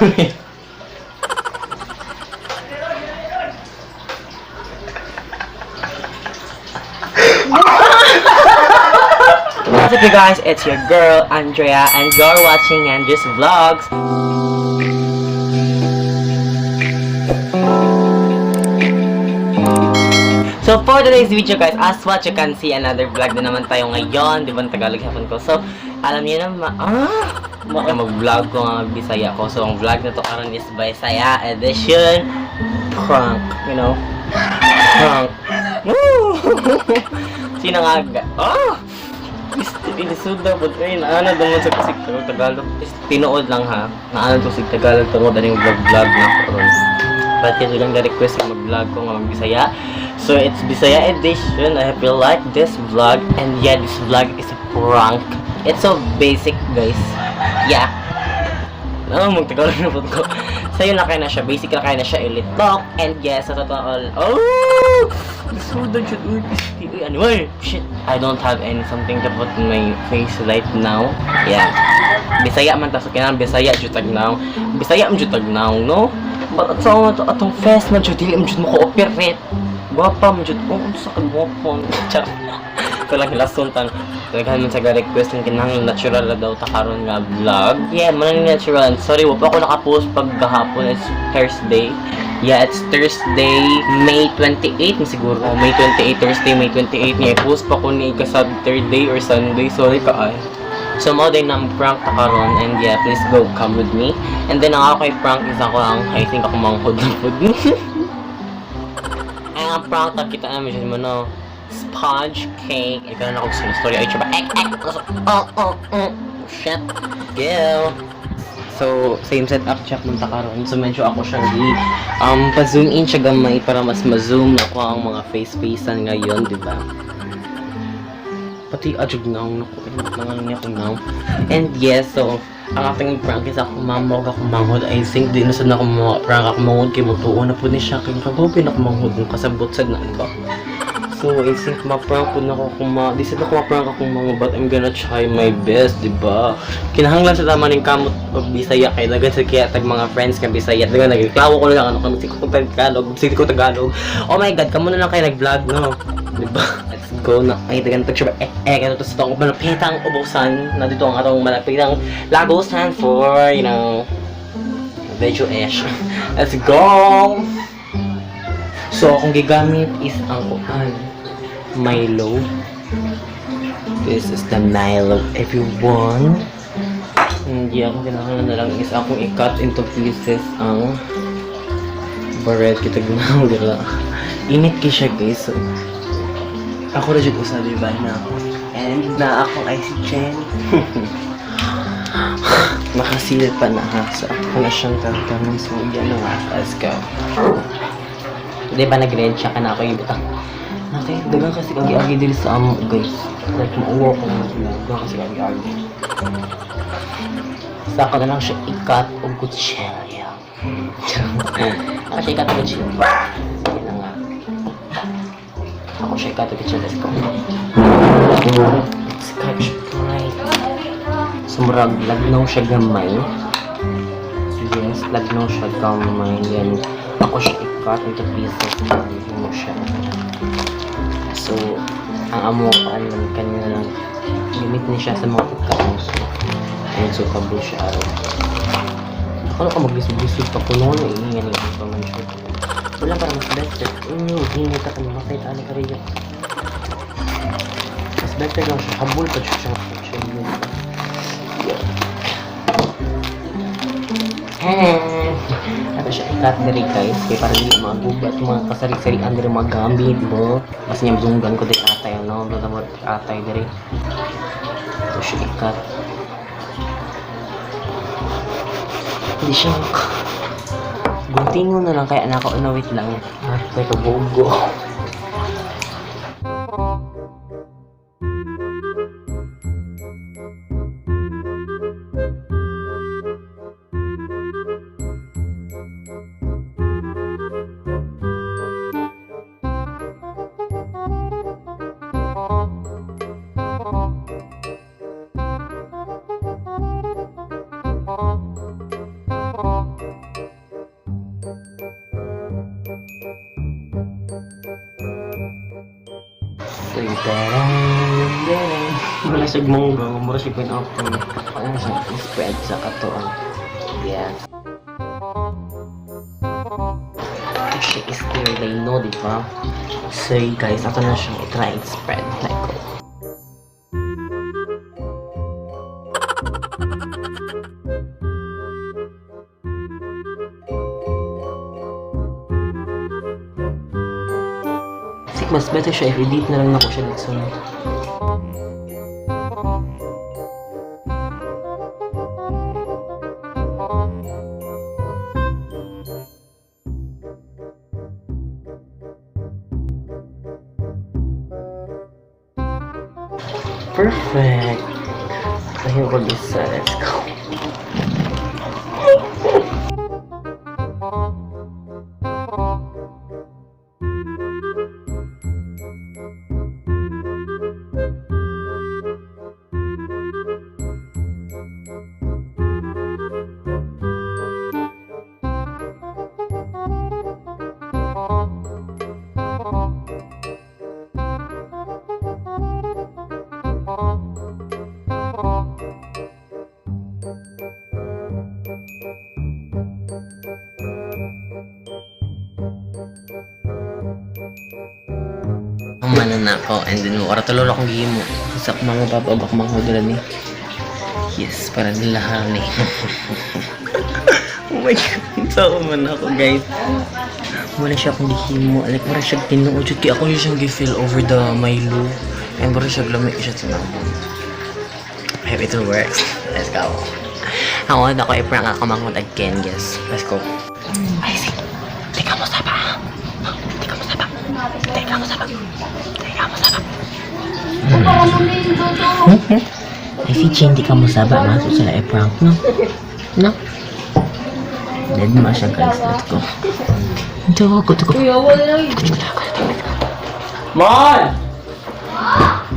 What's up, you guys? It's your girl Andrea and you're watching Andrea's Vlogs. So for today's video, guys, as what you can see, another vlog na naman tayo ngayon. Di ba, ang Tagalog hapon ko? So, alam niyo na, mag-vlog ko nga Bisaya ko. So, ang vlog na to karon is Bisaya edition prank. Prank. Woo! Sino nga? Ah! Ilisuda po. Ay, naana dungon sa kasig Tagalog. Tinuod lang ha. Naana to sig Tagalog tungod aning vlog-vlog na karon. But yun lang na-request nga mag-vlog ko nga mag-Bisaya. So it's Bisaya edition. I hope you like this vlog. And yeah, this vlog is a prank. It's so basic, guys. Yeah. Oh, magtagalog na po ko. So yun na kayo na siya. Basic na kayo na siya. Elite talk. And yes, sa totoo. Oh! Lisudan siya. Uy, pisti. Uy, anyway. Shit. I don't have any something to put in my face right now. Yeah. Bisaya man ta. So kinahanglan Bisaya jud tag now. Bisaya man jud tag now, no? But at sa ato atong fest man jud dili man jud mo cooperate. Gwapa man jud. Oh, unsa ka gwapa. Charot. Ito lang hilason tan. Daghan man sa request ng kinahanglan natural na daw ta karon nga vlog. Yeah, man ni natural. And sorry, wa pa ako naka-post pag gahapon. It's Thursday. Yeah, it's Thursday, May 28 na siguro. Oh, May 28, Thursday, May 28 niya. Post pa ko ni ka Saturday or Sunday. Sorry ka ay. So, mo din ng prank ta karon and yeah, please go come with me. And then, ang ako kay prank is ako ang I think ako manghod ng food. Ay, ang prank ta kita namin siya mo no. Sponge cake. Ikaw na ako gusto ng story. Ay, tsaba. Ek, ek. Oh. Shit. Go. So, same setup check man ta karon. So, medyo ako siyang i pa-zoom in siya gamay para mas ma-zoom na ko ang mga face-facean ngayon, di ba? Pati ajud naong naku, ay niya ko now. And yes, so ang ating prank is ako mamog ako manghod. I think di na sad na ako prank ako manghod kay mutuo na po ni siya kay kabaw pinakamangod ng kasabot sad na ba. So I think ma-prank po na ako kung ma di sad ako ma-prank akong mga, but I'm gonna try my best, di ba? Kinahanglan sa tama ning kamot og Bisaya kay dagan sa kaya tag mga friends nga Bisaya. Dagan nagreklamo ko lang ano kami ko Tagalog, sige ko Tagalog. Oh my God, kamo na lang kayo nag-vlog, no? Di ba? Let's go na. Ay, dagan tag siya. Eh, eh, kaya ito sa itong malapitang ubusan. Na dito ang atong malapitang lagosan for video-ish. Let's go! So, akong gigamit is ang kuan. Milo. This is the Milo, everyone. Hindi ako kinahanglan na lang is akong i-cut into pieces ang bread kita ginawa dira. Init kay siya, guys. So, ako ra jud usa, di ba na? And na akong icy chain. Nakasil pa na ha. So, ako na siyang tangtangan. So, yan na nga. Let's go. Di ba nag-red siya ka na ako yung butang? Okay, dagan kasi agi-agi diri sa amo, guys. Like, mauwaw ko naman sila. Dagan kasi agi-agi. Sa ako na lang siya i-cut og kutsilyo. Ako siya i-cut og kutsilyo. Sige na nga. Ako siya i-cut og kutsilyo. Let's go. Let's catch right. So, murag, lagnaw siya gamay. Yes, lagnaw siya gamay. Yan. Ako siya i-cut into pieces. Mo siya. So, ang amo ko, ano, kanina lang, limit ni siya sa mga pagkaon. So, ayun, so, kabul siya araw. Ako na ka maglisod-lisod pa kuno na eh. Yan yung pa man siya. Wala para mas better. Hingi ka kanya, matay ta ni kariya. Mas better lang siya. Habol pa siya siya. Yeah. Ato siya i-cut diri, guys, kay para dili magubat mga kasari-sarian diri mga gamit mo. Mas niya zunggan ko diri atay no, basta mo atay diri. Ato siya i-cut. Hindi siya guntingon na lang kaya nako na wait lang. Ah, may kabugo. Wala siya munggo, mura siya pineapple. Ano siya, spread sa katuan. Yes. Siya is clear, they know, di ba? So, you guys, ato na siyang i-try and spread. Like, go. I think mas better siya if i-dip na lang ako siya next one. Perfect. Ayun ko isa. Let's go. Humana na ako and then wala tulo akong gihimo. Sa mga papa bak mga dala ni. Yes, para nila ni. Oh my God. So man ako, guys. Wala siya akong gihimo. Like wala siya tinuod jud kay ako siya siyang gi-feel over the Milo. And wala siya lamig siya tinamon. I hope it works. Let's go. Ako na ako i-prank ako manghod again, guys. Let's go. Ay, sige. Teka mo saba. Teka mo saba. Teka mo saba. Teka mo saba. Ay, si Chen, di ka mo saba. Maso sila i-prank, no? No? Dead ma siya, guys. Let's go. Go, go, go. Mon!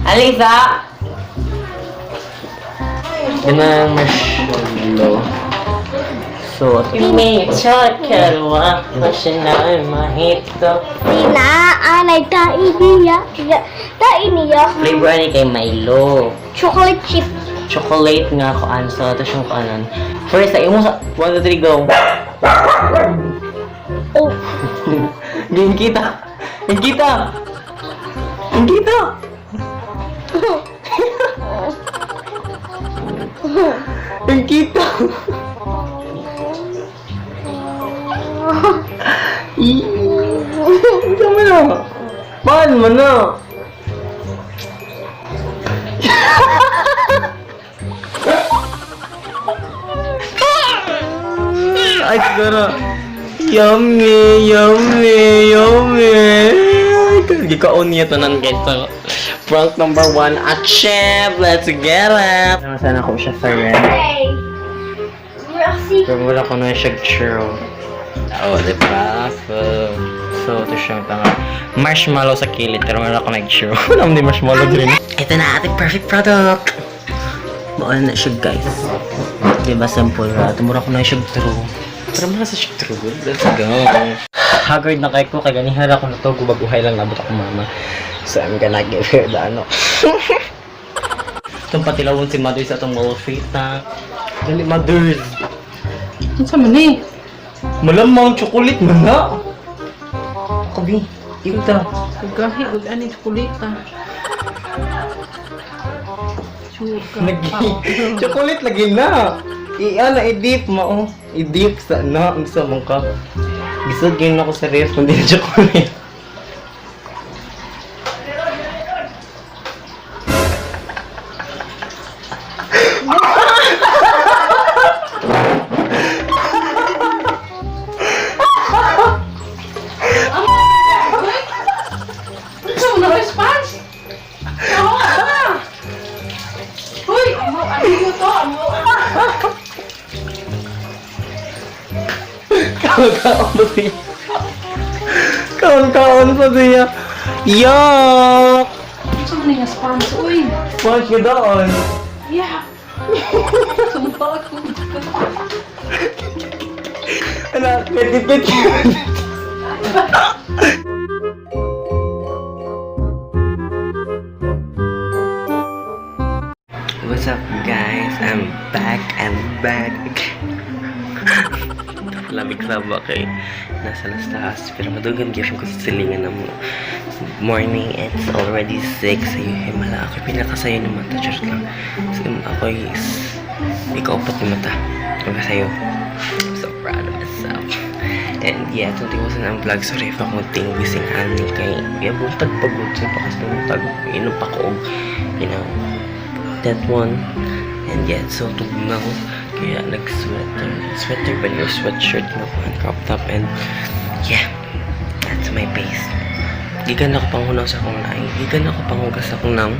Alisa! Ganang marshmallow. So, Tina, anay tae niya. Tae niya. Flavor ani kay Milo. Chocolate chip. Chocolate nga ko so ito siyang kanan. First, ay mo sa 1, 2, 3, go. Oh, Gin kita. Gin kita. Gin kita. Gin kita. Ih, mo na. Paano mo na? Ay, siguro. Yummy, yummy, yummy. Gikaon niya tanan, guys. So, prank number 1, achieve! Let's get it! Sana ko siya sa red. Hey. Roxy. Pero wala ko na siya churro. Oh, di ba? So, ito siyang tanga. Marshmallow sa kilid, pero wala ko nag-churro. Wala mo marshmallow din. Ito na ating perfect product! Mauna na siya, guys. Di ba, simple ra? Tumura ko na siya true. Pero mura sa siya true. Let's go! Haggard na kay ko, kay ganihara ko na to, gubaguhay lang nabot ako mama. So, I'm gonna give her the ano. Itong patilawon si mother sa atong malfita. Dali, mothers! Ano man eh? Malamang chocolate man na. Kabi, ita. Gahi, ug ani chocolate ah. Sure ka. Nag chocolate lagi na. Iya na i-dip mo. Oh. I-dip sa na unsa man ka. Gisod gyud ako sa ref kundi na chocolate. Ano mo na response? Oo, ah. Uy, amo ano mo to? Amo. Kaon-kaon pa siya. Kaon-kaon pa siya. Yuck! Ano mo na yung response? Uy. Punch ka doon. Yeah. Sumpa ako. Anak, kit kit. Lamig sa ba kay nasa las taas. Pero madugan gyapon ko sa silingan na mo. Morning, it's already 6. Ay, himala ako. Pinakasayo ng mata. Charot lang. So, ako is ikaw-upat ni mata. Diba sa'yo? I'm so proud of myself. And yeah, itong tiwasan ang vlog. Sorry if ako tingwising ani kay yeah, buntag pagod. So, pakas na buntag. Inom pa ko og, that one. And yeah, so tugnaw. Kaya nag-sweater. Sweater ba niyo? Sweatshirt na ko and crop top. And yeah, that's my base. Gikan ako panghunaw sa akong laing. Gikan ako panghugas sa akong naong.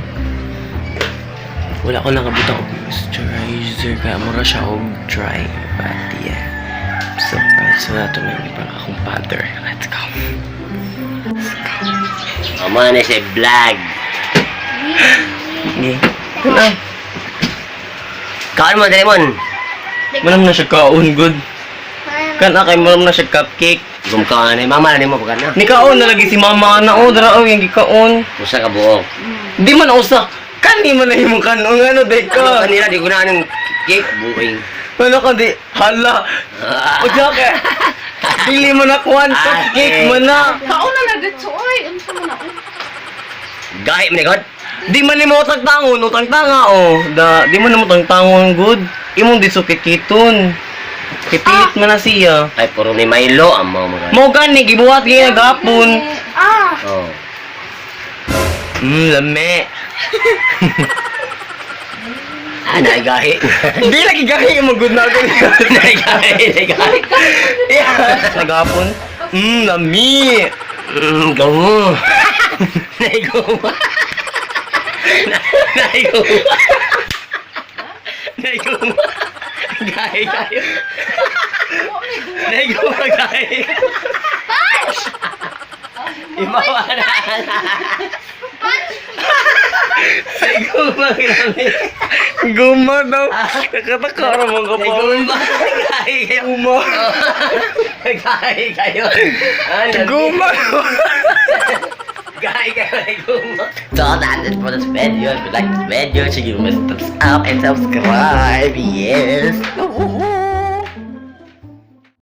Wala ko nakabutang og moisturizer kaya mura siya og dry. But yeah, I'm so proud. So nato na yung ibang akong father. Let's go. Let's go. Amo na siya vlog. Okay. Kana. Kaon mo, Demon. Manam na siya kaon good. Kana kay manam na siya cupcake. Gumkaon na mama na nimo pagka na. Ni kaon na lagi si mama na oh, dara oh yung gikaon. Usa ka buok. Di man usa. Kani man na imong kanon ano di Ano ka. kanila di ko na anong cake buing. Ano ka di hala. O ka. Dili mo na kuan cupcake mo na. Kaon na na dito, oy. Unsa man na, oy. Gahi man ni God. Di man nimo tagtangon, utang tanga oh. Da, di man nimo tagtangon good. Imong di sukikiton. Kipilit man na siya. Ay puro ni Milo ang mga mga. Mo gani gibuhat gyud gapon. Ah! Oh. Lame. Ah, naigahi. Di lagi gahi mo good na ako. Naigahi, naigahi. Yeah. Nagapon. Lami. Gawo. Naiguma. Naiguma. Naiguma. Gahi kayo. Naiguma gahi. Ibawa na. Naiguma grabe. Guma daw. Nakataka ra man ka pa. Naiguma. Gahi kayo. Guma. Gahi kayo. Guma. Gahi kayo. Naiguma. So that's it for this video. If you like this video, you give us a thumbs up and subscribe. Yes.